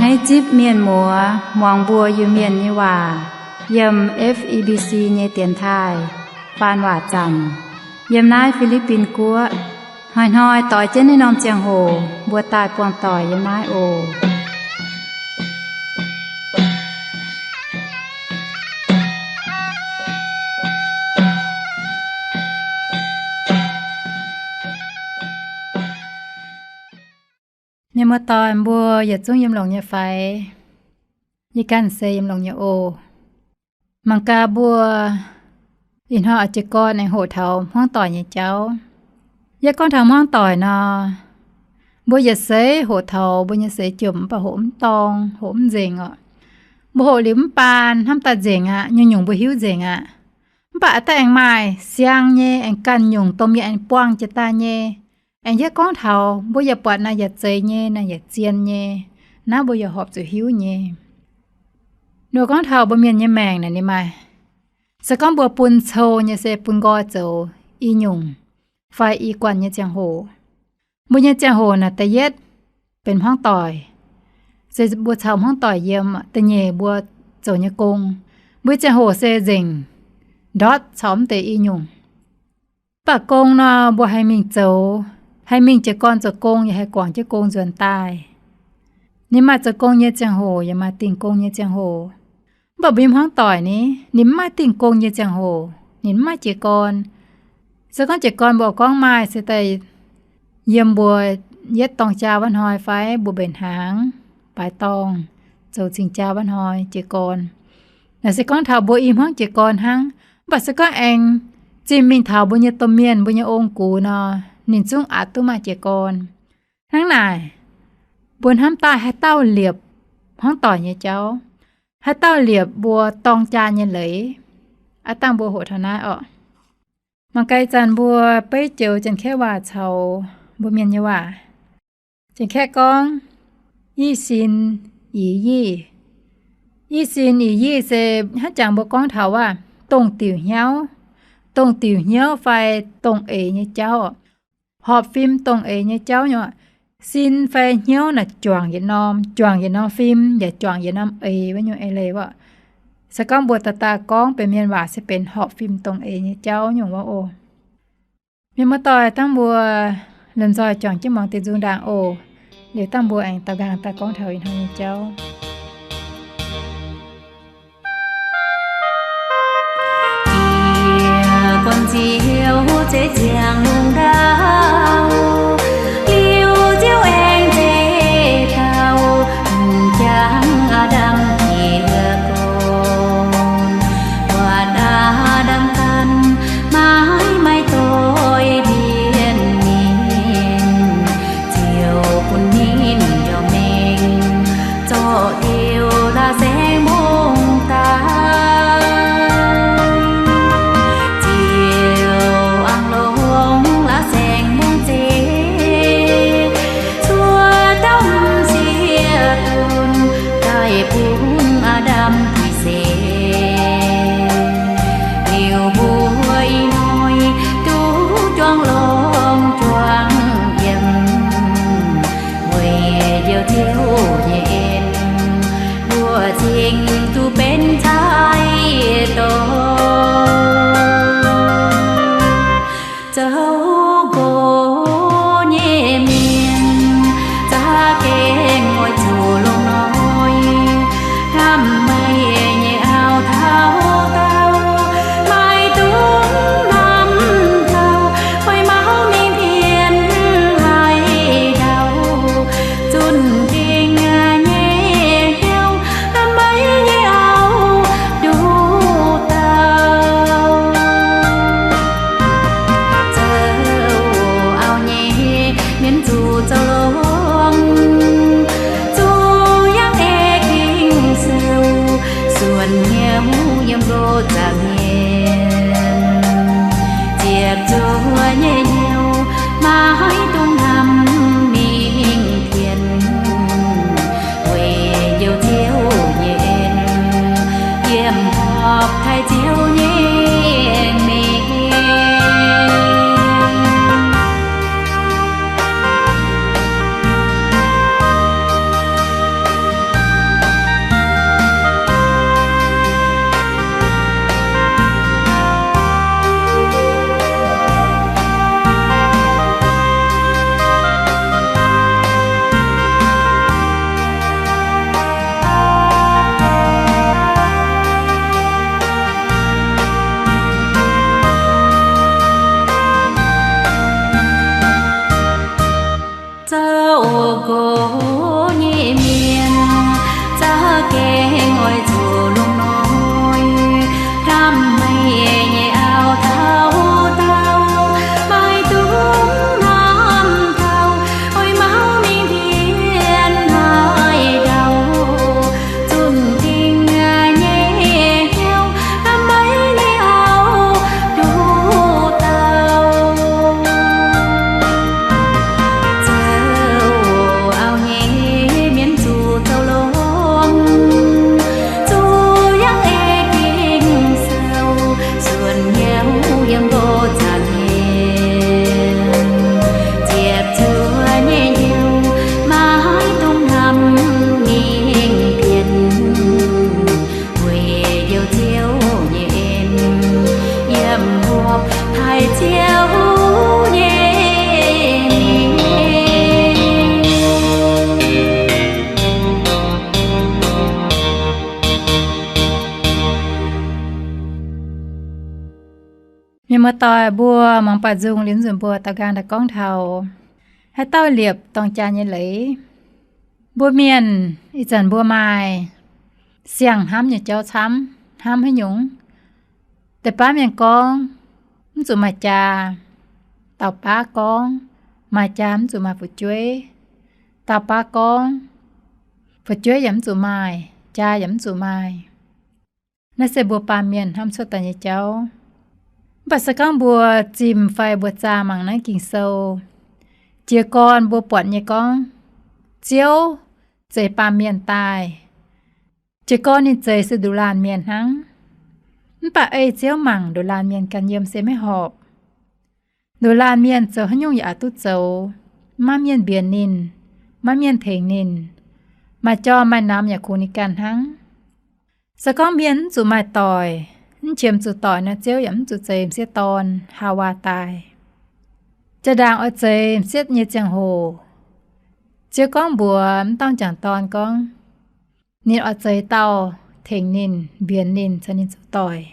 Naaiv zipv mienh muoz muangx mbuo Iu-Mienh nyei waac yiem F E B C nyei dienx taaih faan waac zanc yiem naaiv Fi^li^bin Guoqv. Hnoi-hnoi doix jienv naaiv norm ziangh hoc mbuo daaih buangh doic yiem naaiv oc. Mienh muoz-doic mbuo yietc zungv yiem longx nyei fai? Yie ganh se yiem longx nyei oc. Mangc gaax mbuo ih hnoi oix jiez gorn aengx hoqc taux hmuangv doic nyei jauv. Yie gorngv taux hmuangv doic nor, mbuo yietc seix hoqc taux mbuo nyei seix jomc mv baac hoqc mv dorng, hoqc mv nzengc oc. Mbuo hoqc liuz mv baan hnamv daaih nzengc aqv, nyungc-nyungc mbuo hiuv nzengc aqv. Mv baac a'daaih aengx maaih siang nyei, aengx ganh nyungc domh mienh aengx buangh jiex daaih nyei. Aengx yie gorngv taux mbuo yaac buatc naaiv yietc zeiz nyei, naaiv yietc zien nyei, naaiv mbuo yaac horpc zuqc hiuv nyei. Nor gorngv taux mbuo mienh nyei maengc naaic ninh maaih, se gorngv mbuo bun cou nyei se bun nqoi zoux i nyungc fai i guanh nyei ziangh hoc. Mbuo nyei ziangh hoc naaic da'yietv benx hmuangv doic, se mbuo caux hmuangv doic yiem. Da'nyeic mbuo zoux nyei gong. Mbuo nyei ziangh hoc se nzengc ndortv caux mv deix i nyungc. Mv baac gong nor mbuo haih mingh zoux, haih mingh jiez gorn zoux gong, yaac haih guangc jienv gong nzuonx daaih. Ninh maaih zoux gong nyei ziangh hoc, yaac maaih dingh gong nyei ziangh hoc. Mv baac mbuo nyei hmuangv doic ni, ninh mv maaih dingh gong nyei ziangh hoc, ninh mv maaih jiez gorn. Se gorngv jiez gorn mbuo gorngv maaih se daaih yiem mbuo yietv dorng jaa wuov hnoi fai mbuo mbenc hnaangx baaix dorngh zoux cing jaa wuov hnoi jiez gorn. Naaic se gorngv taux mbuo i hmuangv jiez gorn hnangv. Mv baac se gorngv aengx zimh mingh taux mbuo nyei domh mienh, mbuo nyei ong-gux nor, ninh zungv aqc duqv maaih jiez gorn. Hnangv naaic, mbuo hnamv daaih haaix dauh liepc hmuangv doic nyei jauv, haaix dauh liepc mbuo dorng jaa nyei leiz, aav dangh mbuo hoqc taux naaiv orqc. Mangc gaax ih zanc mbuo beiv joux Janx-Kaeqv waac caux mbuo mienh nyei waac. Janx-Kaeqv gorngv, i sin ix yiv. I sin ix yiv se hnangv jangx mbuo gorngv taux waac dongh diuc hnyouv, dongh diuc hnyouv fai dongh eix nyei jauv, horpc fim dongh eix nyei jauv nyei. Sin fai hnyouv naaic juangc yietc norm, juangc yietc norm fim yaac juangc yietc norm eix wuov nyungc eix leiz wuov. Se gorngv mbuo daaih daaih gorngv benx mienh waac se benx horpc fim dongh eix nyei jauv nyungc wuov oc. Mienh muoz-doic, dangh mbuo lomh nzoih juangc jienv muangx deix nzung ndaangc oc. Liuz dangh mbuo aengx daux nqaang daaih gorngv taux ih hnoi nyei jauv. Jiex gorn Ziouv zeix ziangx lungh ndau, liuz Ziouv aengx zeix dauh hungh jangx Aa^ndam jiex gorn. Buatc Aa^ndam ganh maiv maaih doix-ndiev mienh, Ziouv bun ninh njormh mengh zorqv diuh la'saengx mbungv daaih. Ziouv aengx longc la'saengx mbungv zeiv cuotv dauh m'sieqv dunh daaih bun Aa^ndam gitv seix. Liuz mbuo ih hnoi duqv juangc longx juangc yiem, weic njoux Ziouv nyei en, mbuo cingx duqv benx cai-dorn. Zoux nqox nyei mienh za'gengh oix zuqc longc noic hnamv meih nyei auv taux daauh, maiv dungx hnamv taux oix mauv mingh pien haaix dauh. Zunh dingc nyei hnyouv hnamv meih nyei auv nduqc dauh. Zoux auv nyei mienv zuqc zoux longx, zuqc yangh ei Ging-Sou, suonc hnyouv yiem nqox zaangc mienh, ziepc zuoqv nyei hnyouv maiv dungx hnamv mingh pien, weic njoux Ziouv nyei en, yiem horpc taaih Ziouv nyei mengh. Muoz-doic mbuo muangx baaux nzung liuz nzunc mbuo daux nqaang daaih gorngv taux haaix dauh liepc dorng jaa nyei leiz. Mbuo mienh ih zanc mbuo maaih siang-hnamv nyei jauv camv, hnamv haaix nyungc. Deix baav mienh gorngv, mv zuqc maaih jaa. Dauh baav gorngv, maaih jaa mv zuqc maaih fu'jueiv. Dauh baav gorngv, fu'jueiv yaac mv zuqc maaih, jaa yaac mv zuqc maaih. Naaiv se mbuo baamh mienh hnamv cuotv daaih nyei jauv. Mv baac se gorngv mbuo zimh fai mbuo zaah mangc naaiv Ging-Sou, jiez gorn mbuo buatc nyei gorngv, Ziouv zeix baamh mienh daaih. Jiez gorn ninh zeix se nduqc laanh mienh hnangv. Mv baac ei Ziouv mangc, nduqc laanh mienh ganh yiem se maiv horpc. Nduqc laanh mienh zoux haaix nyungc yaac aqc duqv zoux, maiv mienh mbienx ninh, maiv mienh tengx ninh. Maaih jorm maaih namx yaac kungx ninh ganh hnangv. Se gorngv mienh mv zuqc maaih doic, mv qiemx zuqc doic nor, Ziouv yaac mv zuqc zeix m'sieqv dorn, Haawaa, daaih. Jaa-ndaangc oix zeix m'sieqv nyei ziangh hoc, Ziouv gorngv mbuox m'dauh m'jangc dorn gorngv, ninh oix zeix dauh tengx ninh, mbienx ninh, caux ninh zoux doic.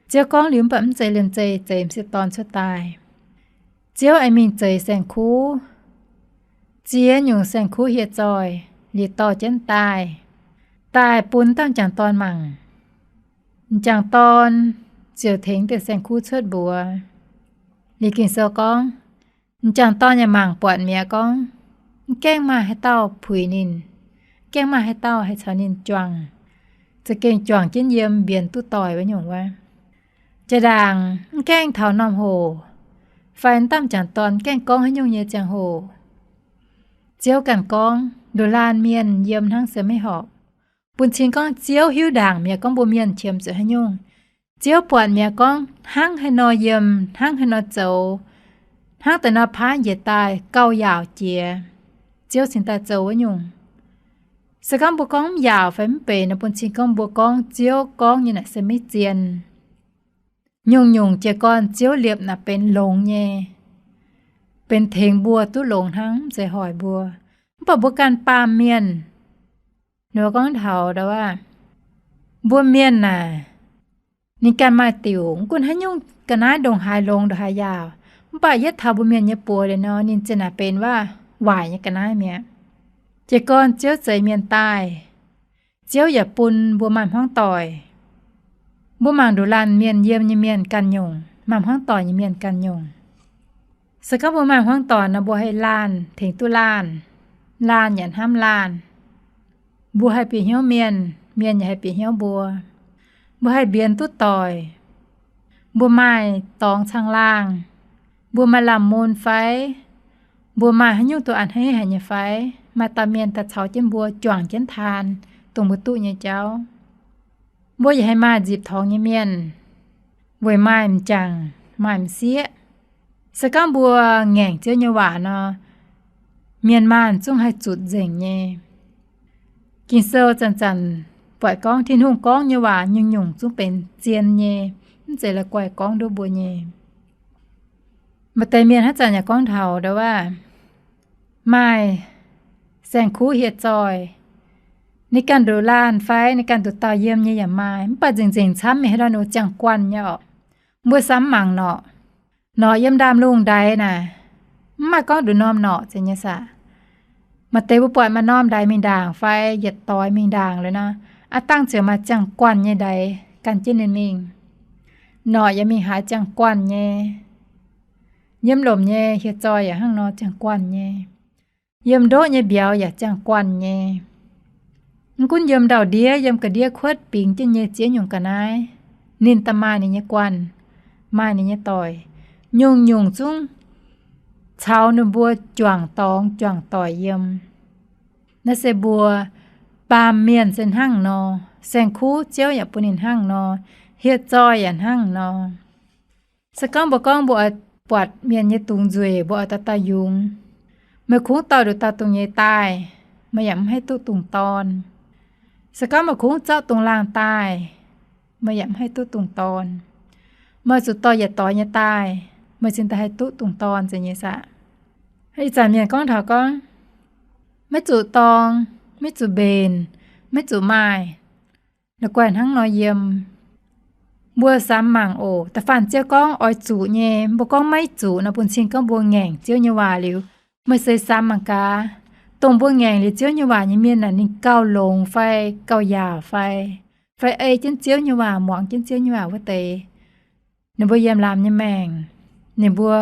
Ziouv gorngv liuz mv baac mv zeiz liemh zeih zeix m'sieqv dorn cuotv daaih. Ziouv aengx mingh zeix saeng-kuv, ziex nyungc saeng-kuv hieh zoih liuz dorh jienv daaih, daaih bun m'dauh m'jangc dorn mangc. M'jangc dorn ziouc tengx deix saeng-kuv cuotv mbuox. Liuz Ging-Sou gorngv, m'jangc dorn yaac mangc buatc mi'aqv gorngv, mv gaengh maaih haaix dauh puix ninh, mv gaengh maaih haaix dauh haih caux ninh juangc, za'gengh juangc jienv yiem mbienx duqv doic wuov nyungc wuov. Jaa-ndaangc mv gaengh taux norm hoc, fai m'dauh m'jangc dorn mv gaengh gorngv haaix nyungc nyei ziangh hoc, Ziouv ganh gorngv, nduqc laanh mienh yiem hnangv se maiv horpc. Bun cing gorngv Ziouv hiuv ndaangc mi'aqv gorngv mbuo mienh qiemx zuqc haaix nyungc. Ziouv buatc mi'aqv gorngv hnangv haaix nor yiem, hnangv haaix nor zoux, hnangv deix nor paaiv njiec daaih gauh yaauc jiex, Ziouv cingx daaih zoux wuov nyungc. Se gorngv mbuo gorngv mv yaauc fai mv benx nor, bun cing gorngv mbuo gorngv Ziouv gorngv nyei naaic se maiv zien. Nyungc-nyungc jiez gorn Ziouv liepc naaic benx longx nyei, benx tengx mbuo duqv longx hnangv, mv zeiz hoic mbuo. Mv baac mbuo ganh baamh mienh, nor gorngv taux ndo aav, mbuo mienh naaic, ninh ganh maaih diuc, mv gunv haaix nyungc ga'naaiv ndongc haaix longx ndongc haaix yaauc, mv baac yietv taux mbuo mienh nyei buoz liuz nor, ninh zinh naaic benx waac-waaic nyei ga'naaiv mi'aqv. Jiez gorn Ziouv zeix mienh daaih, Ziouv yaac bun mbuo maaih hmuangv doic. Mbuo mangc nduqc laanh mienh yiem nyei mienh ganh nyungc, maaih hmuangv doic nyei mienh ganh nyungc. Se gorngv mbuo maaih hmuangv doic nor, mbuo haih laanh tengx duqv laanh, laanh yaac hnamv laanh. Mbuo haih bieqc hnyouv mienh, mienh yaac haih bieqc hnyouv mbuo. Mbuo haih mbienx duqv doic. Mbuo maaih dorngx caangh laangh, mbuo maaih lamh mun fai, mbuo maaih haaix nyungc duqv a'hneiv haic nyei fai, maaih dauh mienh daaih caux jienv mbuo juangc jienv taan dongh mbuo duqv nyei jauv. Mbuo yaac haih maaih nzipc torngx nyei mienh, weic maaih m'jangc, maaih m'sieqv. Se gorngv mbuo ngaengc Ziouv nyei waac nor, mienh maanh zungv haih zutc nzengc nyei. Ging-Sou zanc-zanc buatc gorngv Tin-Hungh gorngv nyei waac nyungc-nyungc zungv benx zien nyei, mv zeiz la'guaih gorngv nduov mbuo nyei. Maaih deix mienh haaix zanc yaac gorngv taux ndo aav, maaih saeng-kuv hieh zoih, ninh ganh nduqc laanh fai ninh ganh nduqc dauh yiem nyei yaac maaih, mv baac nzengc-nzengc camv mingh haaix dauh nor ziangh guanh nyei orqc. Mbuo samv mangc norqc, norqc yiem ndaamv-lungh ndaix naaic, mv maaih gorngv nduqc norm norqc zeiz nyei saah. Maaih deix mbuo buatc maaih norm ndaix mingh ndaangc fai yietc doix mingh ndaangc liuz nor, aav dangh ziouc maaih ziangh guanh nyei ndaix gan jienv ninh mingh. Norqc yaac mingh haaix ziangh guanh nyei. Yiem lomc nyei hieh zoih yaac hnangv nor ziangh guanh nyei. Yiem ndoqv nyei mbiauz yaac ziangh guanh nyei. Mv gunv yiem ndau-ndiev, yiem ga'ndiev kuotv bingx jienv nyei ziex nyungc ga'naaiv, ninh daaih maaih ninh nyei guanh, maaih ninh nyei doic, nyungc-nyungc zungv caux ninh mbuo juangc dorngx juangc doic yiem. Naaiv se mbuo baamh mienh se hnangv nor, saeng-kuv Ziouv yaac bun ninh hnangv nor, hieh zoih yaac hnangv nor. Se gorngv mbuo gorngv mbuo oix buatc mienh nyei dungz nzueic, mbuo oix dauh dauh yungz, meih kungx dorh nduqc dauh dungz nyei daaih, meih yaac mv haih duqv dungz dorn. Se gorngv meih kungx zorqv dungz laangh daaih, meih yaac mv haih duqv dungz dorn. Meih zuqc dorh yietc doix nyei daaih, meih cingx daaih haih duqv dungz dorn zeiz nyei saah. Ih zanc mienh gorngv taux gorngv, maiv zuqc dorng, maiv zuqc mbenc, maiv zuqc maaih, la'guaih hnangv nor yiem. Mbuo samx mangc oc. Da'faanh Ziouv gorngv oix zuqc nyei, mbuo gorngv maiv zuqc nor, bun cing gorngv mbuo ngaengc Ziouv nyei waac liuz, meih seix samx mangc gaax. Dongh mbuo ngaengc liuz Ziouv nyei waac nyei mienh naaic, ninh gauh longx fai gauh yaauc fai, fai ei jienv Ziouv nyei waac, muangx jienv Ziouv nyei waac wuov deix, ninh mbuo yiem lamz nyei maengc, ninh mbuo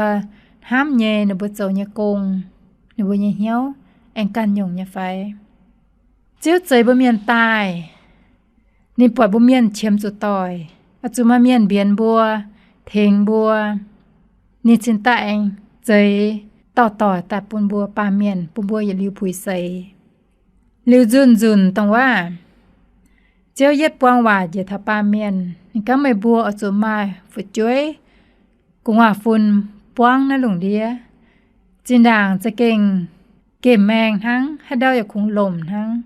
hnamv nyei, ninh mbuo zoux nyei gong, ninh mbuo nyei hnyouv aengx ganh nyungc nyei fai? Ziouv zeix mbuo mienh daaih, ninh buatc mbuo mienh qiemx zuqc doic, oix zuqc maaih mienh mbienx mbuo, tengx mbuo. Ninh cingx daaih aengx zeix dauh doic daaih bun mbuo baamh mienh, bun mbuo yietc liuz puix seix. Liuz nzunc nzunc dongh waac, Ziouv yietv buang waac njiec taux baamh mienh, ninh gorngv, meih mbuo oix zuqc maaih fu'jueiv gu'nguaaz-fun buangv naaiv lungh ndiev. Zinh ndaangc za'gengh gemh maeng hnangv, haaix ndau yaac kungx lomc hnangv.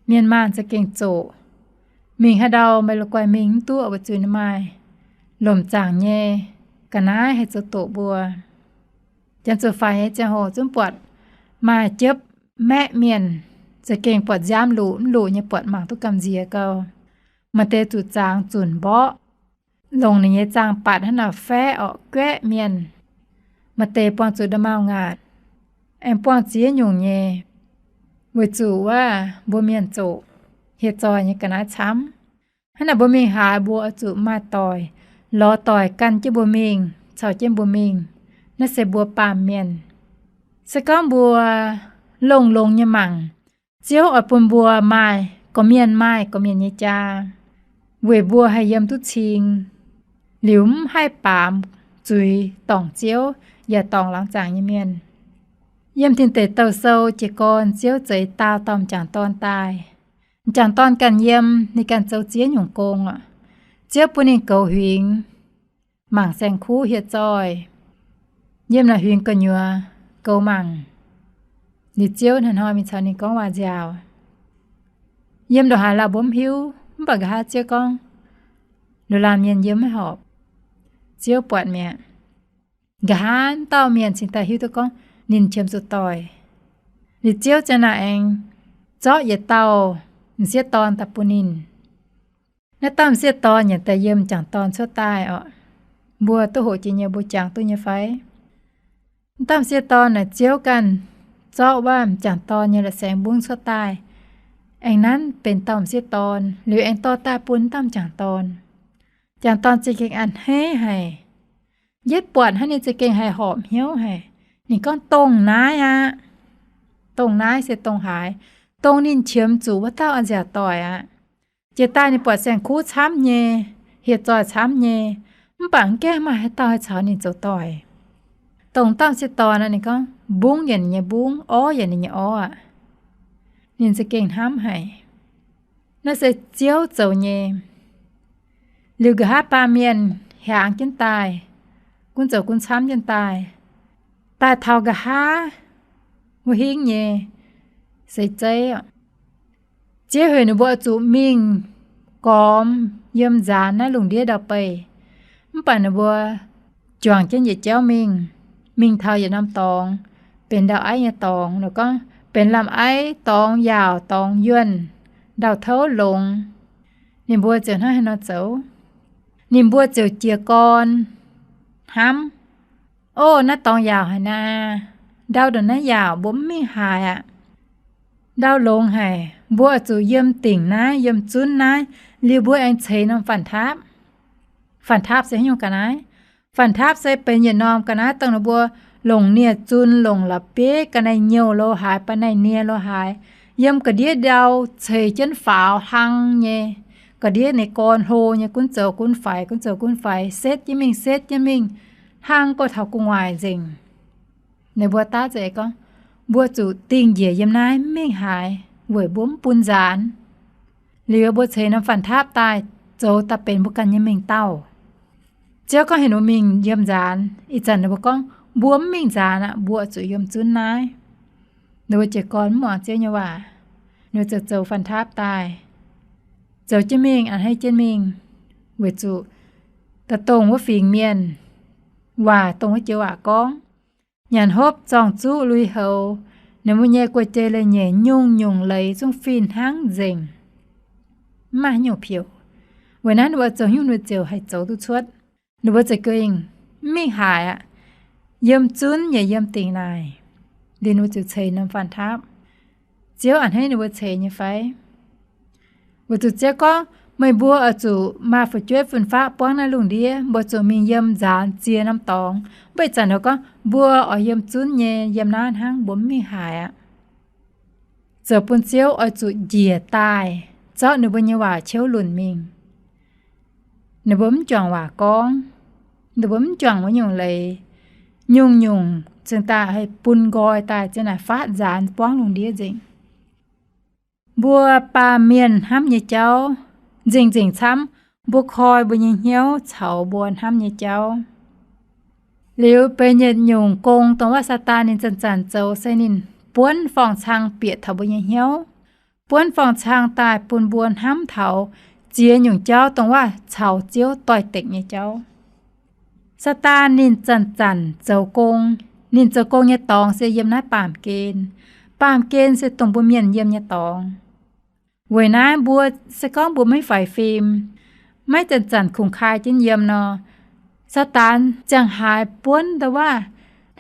Mienh maanh za'gengh zoqc. Mingh haaix ndau meih la'guaih mingh mv duqv, weic zuqc ninh maaih lomc zaangc nyei ga'naaiv haih zoux doqc mbuo. Janx-zuqc faix nyei ziangh hoc zungv buatc maaih jiepv maeqv mienh, za'gengh buatc nziaamv luqc mv luqc nyei, buatc mangc duqv gamh nziex gau. Maaih deix zuqc zaangx zunc mborqv, longc ninh nyei zaangh-baatc hnangv naaic faeqv orqc guaeqv mienh. Maaih deix buangh zuqc nda'maauh ngaatc, aengx buangh ziex nyungc nyei, weic zuqc wuov mbuo mienh zoqc, hieh zoih nyei ga'naaiv camv. Hnangv naaic mbuo mingh haaix, mbuo oix zuqc maaih doic, lorz doic gan jienv mbuo mingh, caux jienv mbuo mingh. Naaiv se mbuo baamh mienh. Se gorngv mbuo longx-longx nyei mangc, Ziouv oix bun mbuo maaih gorqv-mienh, maaih gorqv-mienh nyei jaa, weic mbuo haih yiem duqv cing, liuz mv haih baamz zuiz dorngc Ziouv, yaac dorngc laangz zaangc nyei mienh. Yiem Tin Deic Douh Sou jiez gorn Ziouv zeix daauh dauh m'jangc dorn daaih. M'jangc dorn ganh yiem, ninh ganh zoux ziex nyungc gong oc. Ziouv bun ninh goux huingx, mangc saeng-kuv hieh zoih, yiem naaic huingx gu'nyuoz goux mangc. Liuz Ziouv hnoi-hnoi mingh caux ninh gorngv waac-nziaauc. Yiem ndongc haaix lauh mbuo mv hiuv, mv baac nqa'haav Ziouv gorngv, ndoqc laanh mienh yiem maiv horpc. Ziouv buatc mi'aqv. Nqa'haav dauh mienh cingx daaih hiuv duqv gorngv ninh qiemx zuqc doic. Liuz Ziouv ziang naaic aengx zorqv yietc dauh m'sieqv dorn daaih bun ninh. Naaiv dauh m'sieqv dorn nyanc daaih yiem m'jangc dorn cuotv daaih oc. Mbuo duqv hoqc jiex nyei, mbuo jangx duqv nyei fai? Naaiv dauh m'sieqv dorn naaic Ziouv ganh zorqv wuov m'jangc dorn nyei la'saengx mbungv cuotv daaih, aengx nanv benx dauh m'sieqv dorn, liuz aengx dorh daaih bun dauh m'jangc dorn. M'jangc dorn za'gengh a'hneiv haic. Yietv buatc hnangv ninh za'gengh haih horpc hnyouv haic. Ninh gorngv, dongh naaiv aqv. Dongh naaiv se dongh haaix? Dongh ninh qiemx zuqc wuov dauh a'nziaauc doic aqv. Jiex daaih ninh buatc saeng-kuv camv nyei, hieh zoih camv nyei, mv baac mv gaengh maaih haaix dauh haih caux ninh zoux doic. Dongh dauh m'sieqv dorn aqv, ninh gorngv mbungv yaac ninh nyei mbungv, orv yaac ninh nyei orv aqv. Ninh za'gengh hnamv haic. Naaiv se Ziouv zoux nyei. Liuz nqa'haav baamh mienh hiaangx jienv daaih, gunv zoux gunv camv jienv daaih, daaih taux nqa'haav wuov hingv nyei seix zeiv. Ziouv heuc ninh mbuo oix zuqc mingh gormx yiem nzaanx naaiv lungh ndiev ndau-beih. Mv baac ninh mbuo juangc jienv yietc jauv mingh, mingh taux yietc norm dorngx, benx ndau-aiv nyei dorngx, ninh gorngv benx lamh aiv dorngx, yaauc dorngx, yuonh ndau-touv longx. Ninh mbuo ziouc hnangv haaix nor zoux? Ninh mbuo ziouc jiez gorn hnamv, o, naaiv dorngx yaauc haic naaic, ndau ndongc naaiv yaauc, mbuo mv mingh haaix aqv. Ndau longx haic, mbuo oix zuqc yiem dingc naaiv, yiem zunv naaiv, liuz mbuo aengx ceix norm fanh-taapv. Fanh-taapv se haaix nyungc ga'naaiv? Fanh-taapv se benx yietc norm ga'naaiv dongh ninh mbuo longc nie-zun, longc la'bieiv, ga'naaiv nyouh lo haaix, ba'naaiv nie lo haaix, yiem ga'ndiev ndau ceix jienv faaux hlang nyei, ga'ndiev ninh gorn hlo nyei, gunv zoux gunv faix, gunv zoux gunv faix, setv jienv mingh, setv jienv mingh, hlang gorx taux gu'nguaaic nzengc. Ninh mbuo daav za'eix gorngv, mbuo zuqc dingh njiec yiem naaiv, mv mingh haaix, weic mbuo mv bun nzaanx. Liuz mbuo ceix norm fanh-taapv daaih, zoux daaih benx mbuo ganh nyei mengh dauh. Ziouv gorngv heuc ninh mbuo mingh yiem nzaanx. Ih zanc ninh mbuo gorngv, mbuo mv mingh nzaanx aqv, mbuo zuqc yiem zunv naaiv. Ninh mbuo jiez gorn mv muangx Ziouv nyei waac. Ninh mbuo ziouc zoux fanh-taapv daaih, zoux jienv mingh, a'hneiv jienv mingh, weic zuqc daaih dongh wuov fingx mienh waac, dongh wuov joux waac gorngv, nyanc hopv zorng-zuqv lui-houx, ninh mbuo nyei guei-jei leiz-nyeic nyungc-nyungc leiz zungv fih hnangv nzengc. Mv maaih haaix nyungc peux. Weic naaiv ninh mbuo zoux nyungc ninh mbuo ziouc haih zoux duqv cuotv. Ninh mbuo za'gengh mv mingh haaix aqv. Yiem zunv yaac yiem dingc naaic, liuz ninh mbuo ziouc ceix norm faan taapv. Ziouv a'hneiv ninh mbuo ceix nyei fai? Weic zuqc Ziouv gorngv, meih mbuo oix zuqc maaih fu'jueiv fun-faqv buangv naaiv lungh ndiev, mbuo zuqc mingh yiem nzaanx ziex norm dorngx. Mv baac ih zanc ninh gorngv mbuo oix yiem zunv nyei, yiem naaiv hnangv, mbuo mv mingh haaix aqv. Zoux bun Ziouv oix zuqc njiec daaih zorqv ninh mbuo nyei waac qiouv lunc mingh. Ninh mbuo mv juangc waac gorngv, ninh mbuo mv juangc wuov nyungc leiz, nyungc-nyungc cingx daaih haih bun nqoi daaih ziang naaic faatv nzaanx buangv lungh ndiev nzengc. Mbuo baamh mienh hnamv nyei jauv nzengc-nzengc camv. Mbuo koi mbuo nyei hnyouv caux mbuo hnamv nyei jauv. Liuz benx yietc nyungc gong dongh waac Saadaan ninh zanc-zanc zoux se ninh buonv forng-cang bieqc taux mbuo nyei hnyouv, buonv forng-cang daaih bun mbuo hnamv taux ziex nyungc jauv dongh waac caux Ziouv doix-dekc nyei jauv. Saadaan ninh zanc-zanc zoux gong, ninh zoux gong nyei dorngx se yiem naaiv baamh gen. Baamh gen se dongh mbuo mienh yiem nyei dorngx. Weic naaiv mbuo se gorngv mbuo maiv faix fim, maiv zanc-zanc kungx kai jienv yiem nor, Saadaan ziangh haaix buonv dongh waac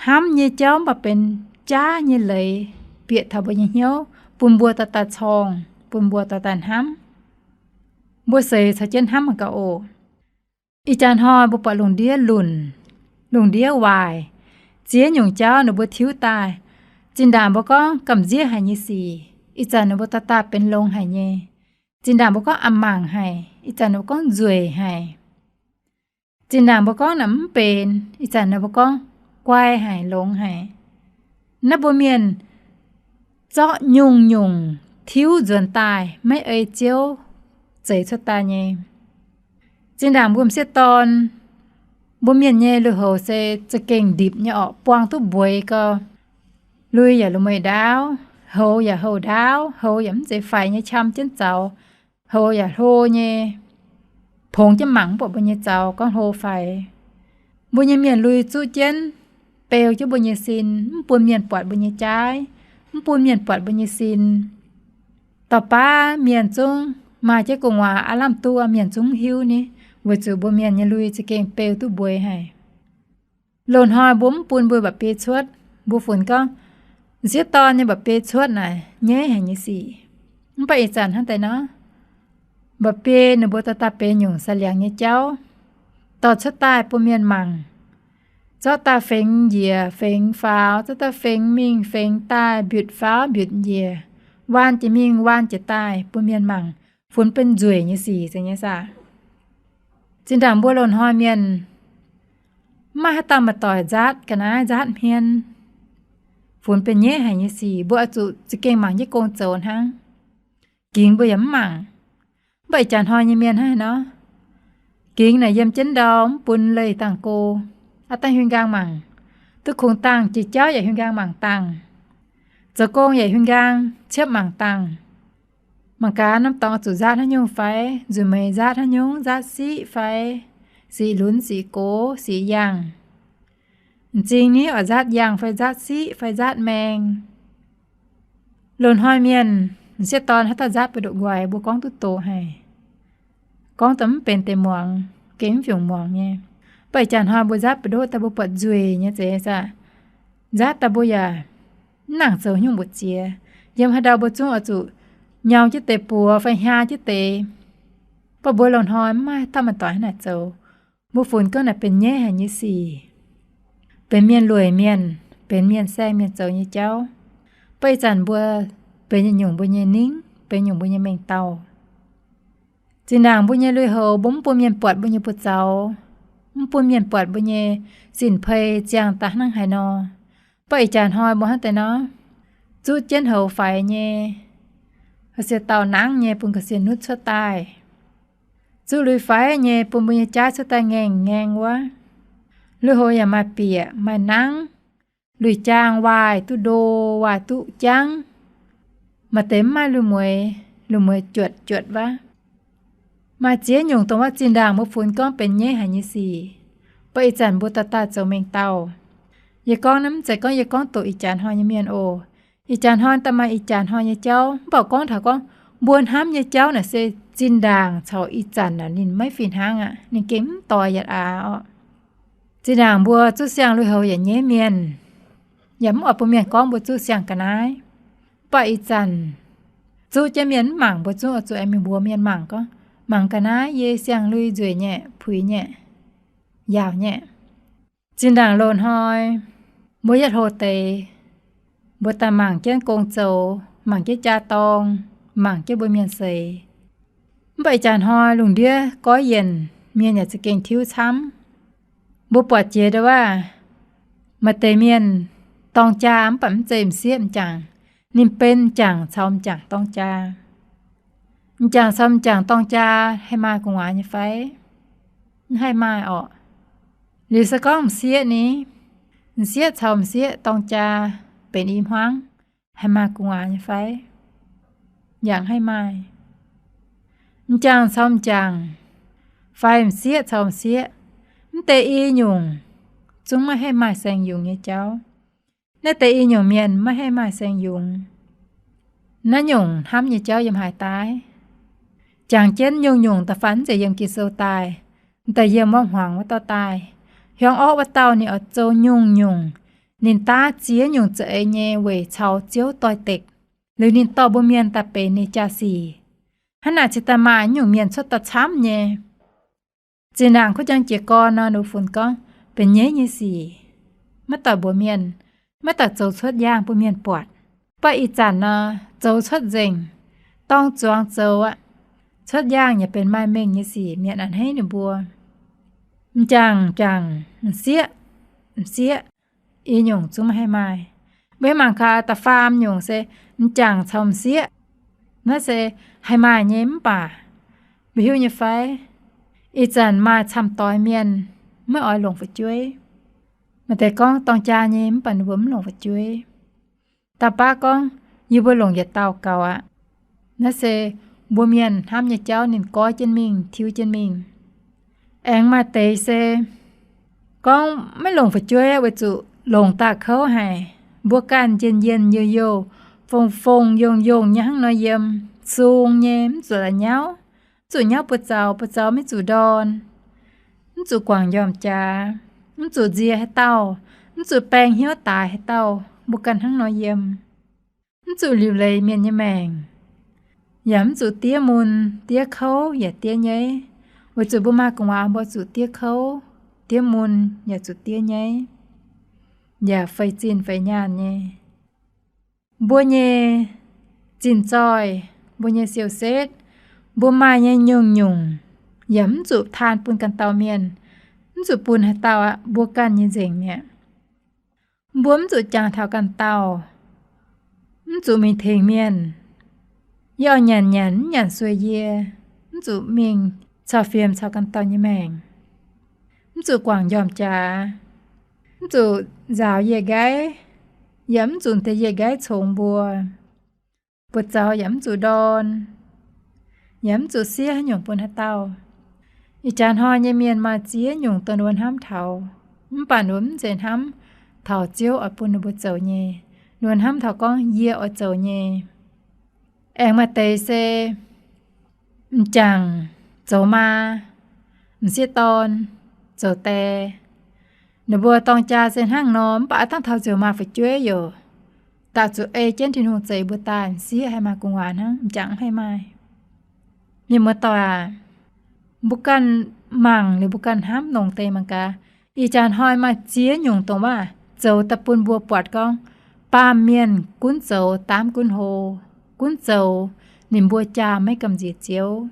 hnamv nyei jauv mv baac benx jaav nyei leiz bieqc taux mbuo nyei hnyouv, bun mbuo dorh daaih corngh, bun mbuo dorh daaih hnamv. Mbuo seix caux jienv hnamv mangc gaax oc. Ih jaax hnoi mbuo buatc lungh ndiev lunc, lungh ndiev waaic, ziex nyungc jauv ninh mbuo tiuv daaih. Zinh ndaangc mbuo gorngv gamh nziev haic nyei sic, ih zanc ninh mbuo dorh daaih benx longx haic nyei. Zinh ndaangc mbuo gorngv a'mangc haic, ih zanc ninh mbuo gorngv nzueic haic. Zinh ndaangc mbuo gorngv naaic mv benx, ih zanc ninh mbuo gorngv guai haic, longx haic. Naaiv mbuo mienh zorqv nyungc-nyungc tiuv nzuonx daaih, maiv ei Ziouv zeix cuotv daaih nyei. Zinh ndaangc mbuo m'sieqv dorn, mbuo mienh nyei lui-houx se za'gengh ndipc nyei orqc, buang duqv mbueix gau. Lui yaac luov mueiz ndaauv, houx yaac houx ndaauv, houx yaac mv zeiz faix nyei, qam jienv zaux, houx yaac hlo nyei, pongx jienv mangc mv buatc mbuo nyei zaux gorngv hlo faix. Mbuo nyei mienh lui zuqv jienv, beu jienv mbuo nyei sin, mv bun mienh buatc mbuo nyei jaaiv, mv bun mienh buatc mbuo nyei sin. Dorh baav mienh zungv maaih jienv gu'nguaaz aav lamh duqv, mienh zungv mv hiuv ni, weic zuqc mbuo mienh nyei lui za'gengh beu duqv mbueix haic. Loz-hnoi mbuo mv bun mbuo mba'biei cuotv, mbuo funx gorngv m'sieqv dorn nyei mba'biei cuotv naaic nyeiv haic nyei sic. Mv baac ih zanc hnangv deix nor, mba'biei ninh mbuo dorh daaih benx nyungc sai-liangx nyei jauv, dorh cuotv daaih bun mienh mangc, zorqv daaih fengx njiec fengx faaux, zorqv daaih fengx mingh fengx daaih, mbiutc faaux mbiutc njiec, waan jiex mingh waan jiex daaih bun mienh mangc, funx benx nzueic nyei sic nyei saah. Zinh ndaangc mbuo loz-hnoi mienh mv maaih haaix dauh maaih doic nzaatv ga'naaiv nzaatv hmien, funx benx nyeiv haic nyei sic, mbuo oix zuqc za'gengh mangc jienv gong zoux hnangv. Gingx mbuo yaac mv mangc. Mv baac ih jaax hnoi nyei mienh hnangv haaix nor, gingx naaic yiem jienv ndau mv bun leih dangh go. Aav dangh huin nqaang mangc, duqv kungx dangh, jiex jauv yaac huin nqaang mangc dangh, zoux gong yaac huin nqaang ciepv mangc dangh. Mangc gaax norm dorngx zuqc nzaatv haaix nyungc fai, nzuih meix nzaatv haaix nyungc, nzaatv siqv fai, siqv lunx, siqv gox, siqv yangh. M'zing ni oix nzaatv yangh fai nzaatv siqv fai nzaatv maeng. Loz-hnoi mienh m'sieqv dorn haaix dauh nzaatv ba'ndoqc nquaix mbuo gorngv duqv doqc haic, gorngv daaih mv benx deix muangx, gengh mv fingx muangx nyei. Mv baac ih jaax hnoi mbuo nzaatv ba'ndoqc daaih mbuo buatc nzueic nyei zeiz aqv. Nzaatv daaih mbuo yaac mv nangc zoux nyungc mbu'ziex. Yiem haaix ndau mbuo zungv oix zuqc nyau jienv deix buoz fai hnya jienv deix. Mv baac mbuo loz-hnoi mv maaih haaix dauh maaih doic hnangv naaic zoux. Mbuo funx gorngv naaic benx nyeiv haic nyei sic, benx mienh lueic mienh, benx mienh saeng mienh zoux nyei jauv. Mv baac ih zanc mbuo benx yietc nyungc mbuo nyei ningv, benx nyungc mbuo nyei mengh dauh. Zinh ndaangc mbuo nyei lui-houx mbuo mv bun mienh buatc mbuo nyei buoz-zaux, mv bun mienh buatc mbuo nyei sin-peix ziangh daaih hnangv haaix nor. Mv baac ih jaax hnoi mbuo hnangv deix nor, zuqv jienv houx faix nyei, ga'sie dauh nangv nyei bun ga'sie nutv cuotv daaih. Zuqv lui-faix nyei bun mbuo nyei jaaiv cuotv daaih ngaengc ngaeng wuov. Lui-houx yaac maaih bieqc maaih nangv, lui-jaang waaic duqv ndo, waaic duqv jangv, maaih deix mv maaih lui-mueiz, lui-mueiz juotc juotc wuov. Maaih ziex nyungc dongh wuov zinh ndaangc mbuo funx gorngv benx nyeiv haic nyei sic, mv baac ih zanc mbuo dorh daaih zoux mengh dauh. Yie gorngv naaiv mv zeiz gorngv yie gorngv doqc ih jaax hnoi nyei mienh oc. Ih jaax hnoi daaih maaih ih jaax hnoi nyei jauv, mv baac gorngv taux gorngv mbuo hnamv nyei jauv naaic se Zinh ndaangc caux ih zanc naaic ninh maiv fih hnangv aqv. Ninh gengh mv doix yietc aax orqc. Zinh ndaangc mbuo zuqv siang-lui-houx yaac nyaiv mienh, yaac mv oix bun mienh gorngv mbuo zuqv siang-ga'naaiv. Mv baac ih zanc zuqv jienv mienh mv mangc mbuo, zuqv oix zuqc aengx mingh mbuox mienh mangc gorngv, mangc ga'naaiv yie siang-lui nzueic nyei, puix nyei, yaauc nyei. Zinh ndaangc loz-hnoi mbuo yietv hlo deix, mbuo daaih mangc jienv gong zoux, mangc jienv jaa-dorng, mangc jienv mbuo mienh seix. Mv baac ih jaax hnoi lungh ndiev goiv yienc, mienh yaac za'gengh tiuv camv. Mbuo buatc jiex ndau wuov, maaih deix mienh dorng jaa mv baac mv zeiz m'sieqv m'jangc. Ninh benx m'jangc caux m'jangc dorng jaa. M'jangc caux m'jangc dorng jaa haih maaih gu'nguaaz nyei fai? Mv haih maaih orqc. Liuz se gorngv m'sieqv ni, m'sieqv caux m'sieqv dorng jaa benx i hmuangv, haih maaih gu'nguaaz nyei fai? Yaac mv haih maaih. M'jangc caux m'jangc, fai m'sieqv caux m'sieqv, mv deix i nyungc zungv maiv haih maaih saeng-yungz nyei jauv. Naaiv deix i nyungc mienh maiv haih maaih saeng-yungz. Naaiv nyungc hnamv nyei jauv yiem haaix daaih? Jangx jienv nyungc-nyungc da'faanh mv zeiz yiem Ging-Sou daaih, daaih yiem wuov hmuangx wuov dauh daaih. Hiuang orqv wuov dauh ninh oix zoux nyungc-nyungc, ninh daav ziex nyungc za'eix nyei weic caux Ziouv doix-dekc, liuz ninh dorh mbuo mienh daaih benx ninh jaa-sic. Hnangv naaic cingx daaih maaih nyungc mienh cuotv daaih camv nyei. Zinh ndaangc kuv jang jiez gorn nor, ninh funx gorngv benx nyaiv nyei sic, maiv doic mbuox mienh, maiv doic zoux cuotv yaangh bun mienh buatc. Mv baac ih zanc nor, zoux cuotv nzengc, dorng zuangx zoux aqv. Cuotv yaangh yaac benx maaih mengh nyei sic, mienh a'hneiv ninh mbuo. M'jangc m'jangc, m'sieqv m'sieqv, i nyungc zungv maiv haih maaih. Mbuo mangc gaax da'faam nyungc se m'jangc caux m'sieqv. Naaiv se haih maaih nyei mv baac mbuo hiuv nyei fai, ih zanc maaih camv doix mienh maiv oix longc fu'jueiv. Maaih deix gorngv dorng jaa nyei mv baac ninh mbuo mv longc fu'jueiv. Da'baav gorngv, yie mbuo longc yietc dauh gaux aqv. Naaiv se mbuo mienh hnamv nyei jauv ninh goiv jienv mingh, tiuv jienv mingh. Aengx maaih deix se gorngv maiv longc fu'jueiv weic zuqc longc daaih kouv haic. Mbuo ganh njien-njien youh-youh, fong-fong yongh-yongh nyei hnangv nor yiem, sung nyei, mv zuqc la'nyauv, mv zuqc nyauv buoz-zaux, buoz-zaux maiv zuqc ndorn, mv zuqc guangc njormh jaax, mv zuqc nzie haaix dauh, mv zuqc baeng hnyouv daaix haaix dauh, mbuo ganh hnangv nor yiem. Mv zuqc liuc leiz mienh nyei maengc, yaac mv zuqc diev mun, diev kouv yaac diev nyaiv. Weic zuqc mbuo maaih gu'nguaaz mbuo zuqc diev kouv, diev mun, yaac zuqc diev nyaiv, yaac feix zinh feix nyaanh nyei. Mbuo nyei zinh zoih, mbuo nyei siou-setv, mbuo maaih nyei nyungc-nyungc, yaac mv zuqc taan bun ganh dauh mienh, mv zuqc bun haaix dauh aqv, mbuo ganh nyei nzengc mi'aqv. Mbuo mv zuqc jangx taux ganh dauh, mv zuqc mingh tengx mienh. Yie oix nyanc nyanc, mv nyanc sueih yie, mv zuqc mingh caux fiemx caux ganh dauh nyei maengc. Mv zuqc guangc njormh jaax, mv zuqc nzaaux yieh nqaiv, yaac mv zuqc deix yieh nqaiv congx mbuo. Buoz-zaux yaac mv zuqc ndorn, yaac mv zuqc siev haaix nyungc bun haaix dauh. Ih jaax hnoi nyei mienh maaih ziex nyungc dongh ninh mbuo hnamv taux, mv baac ninh mbuo mv zeiz hnamv taux Ziouv oix bun ninh mbuo zoux nyei. Ninh mbuo hnamv taux gorngv yie oix zoux nyei. Aengx maaih deix se m'jangc zoux maa, m'sieqv dorn zoux die. Ninh mbuo dorng jaa se hnangv nor, mv baac aav dangh taux nziouv maaih fu'jueiv youc, daaih zuqc ei jienv Tin-Hungh zeix mbuo daaih, m'sieqv haih maaih gu'nguaaz hnangv, m'jangc mv haih maaih. Mienh muoz-doic aac, mbuo ganh mangc liuz mbuo ganh hnamv longx deix mangc gaax. Ih jaax hnoi maaih ziex nyungc dongh waac zoux daaih bun mbuo buatc gorngv, baamh mienh gunv zoux daamv gunv hlo, gunv zoux ninh mbuo jaa maiv gamh nziex Ziouv.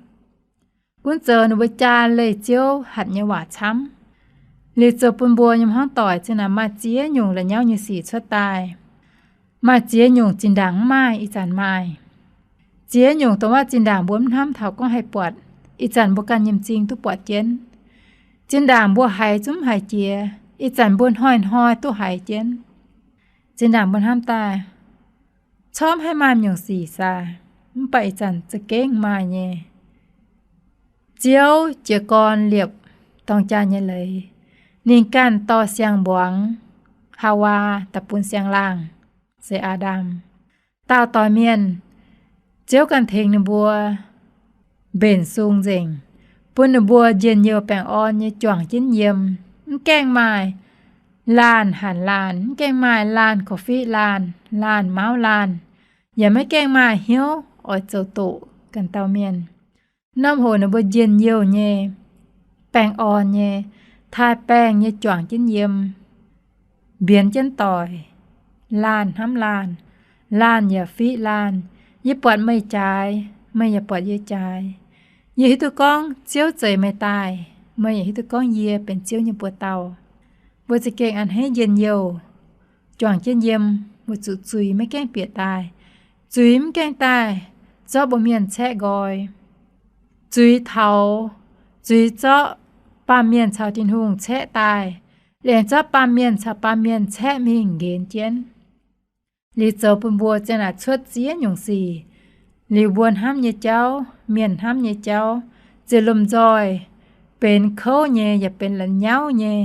Gunv zoux ninh mbuo jaa leih Ziouv hatc nyei waac camv. Liuz zoux bun mbuo nyei hmuangv doic zinh naaic maaih ziex nyungc la'nyauv nyei sic cuotv daaih. Maaih ziex nyungc zinh ndaangc mv maaih, ih zanc maaih. Ziex nyungc dongh waac zinh ndaangc mbuo mv hnamv taux gorngv haih buatc, ih zanc mbuo ganh nyei m'zing duqv buatc jienv. Zinh ndaangc mbuo haiz zungv mv haiz jiex, ih zanc mbuo hnoi-hnoi duqv haiz jienv. Zinh ndaangc mbuo hnamv daaih, corc mv haih maaih nyungc sic saah, mv baac ih zanc za'gengh maaih nyei. Ziouv jiez gorn liepc dorng jaa nyei leiz. Ninh ganh dorh siang-mbuangz, Haawaa, daaih bun siang-laangh, se Aa^ndam. Daauh doix mienh, Ziouv ganh tengx ninh mbuo mbenc sung nzengc, bun ninh mbuo njien-youh baengh orn nyei juangc jienv yiem. Mv gaengh maaih laanh hanc laanh, mv gaengh maaih laanh korv-fiqv laanh, laanh mauv laanh, yaac maiv gaengh maaih hnyouv oix zoux doqc ganh dauh mienh. Norm hoc ninh mbuo njien-youh nyei, baengh orn nyei, taaih baengh nyei juangc jienv yiem, mbienx jienv doic, laanh hnamv laanh, laanh yaac fiqv laanh. Yie buatc meih jaaix, meih yaac buatc yie jaaix. Yie hiuv duqv gorngv Ziouv zeix meih daaih, meih yaac hiuv duqv gorngv yie benx Ziouv nyei buoz dauh. Mbuo za'gengh a'hneiv njien-youh, juangc jienv yiem, weic zuqc zuiz maiv gaengh bieqc daaih. Zuiz mv gaengh daaih zorqv mbuo mienh caeqv nqoi. Zuiz taux, zuiz zorqv baamh mienh caux Tin-Hungh caeqv daaih, liemh zorqv baamh mienh caux baamh mienh caeqv mingh nqenx jienv. Liuz zoux bun mbuo ziang naaic cuotv ziex nyungc sic. Liuz mbuo hnamv nyei jauv, mienh hnamv nyei jauv, ziepc lomh nzoih benx kouv nyei, yaac benx la'nyauv nyei,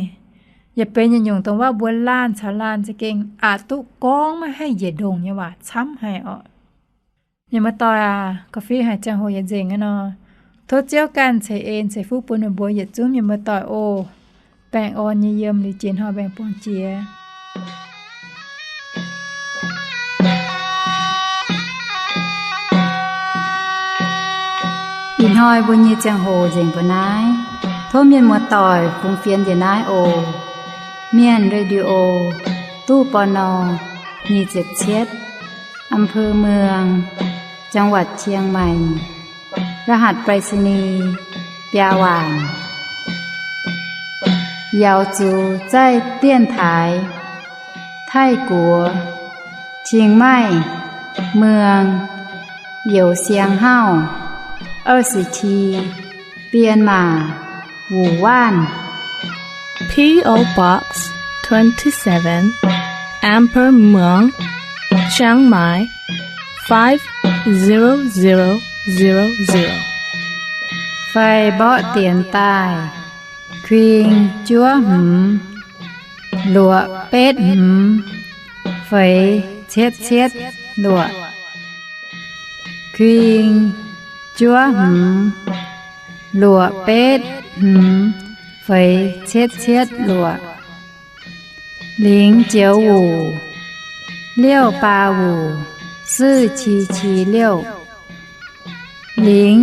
yaac benx nyungc-nyungc dongh waac mbuo laanh caux laanh za'gengh aqc duqv gorngv maiv haih njiec ndongc nyei waac camv haic orqc. Mienh muoz-doic aac, korv-fiqv haic ziangh hoc yietc nzengc aqv nor, tov Ziouv ganh ceix en ceix fuqv bun meih mbuo yietc zungv mienh muoz-doic oc. Baengh orn nyei yiem liuz jiex hnoi mbaengx-borngz jiex. Ih hnoi mbuo nyei ziangh hoc nzengc mbuo naaiv. Tov mienh muoz-doic fungx fienx njiec naaiv oc. Mienh Radio, ตู้ ปณ. nyic ziepc cietv, อำเภอเมือง จังหวัดเชียงใหม่ รหัสไปรษณีย์ biaa waanc. 瑶族在电台 Taiv-Guoqv, Chiang Mai, Muang, Youh Siang Hauv, 二十七, Bienh Maac, Wuh Waanv. P O Box twenty-seven, Amber Muang, Chiang Mai, five zero zero zero zero. Fai mborqv dienx daaih, kuing juov hmz, luoqc betv hmz, feix cietv cietv luoqc. Kuing juov hmz, luoqc betv hmz, feix cietv cietv luoqc. 零九五, 六八五, 四七七六. 零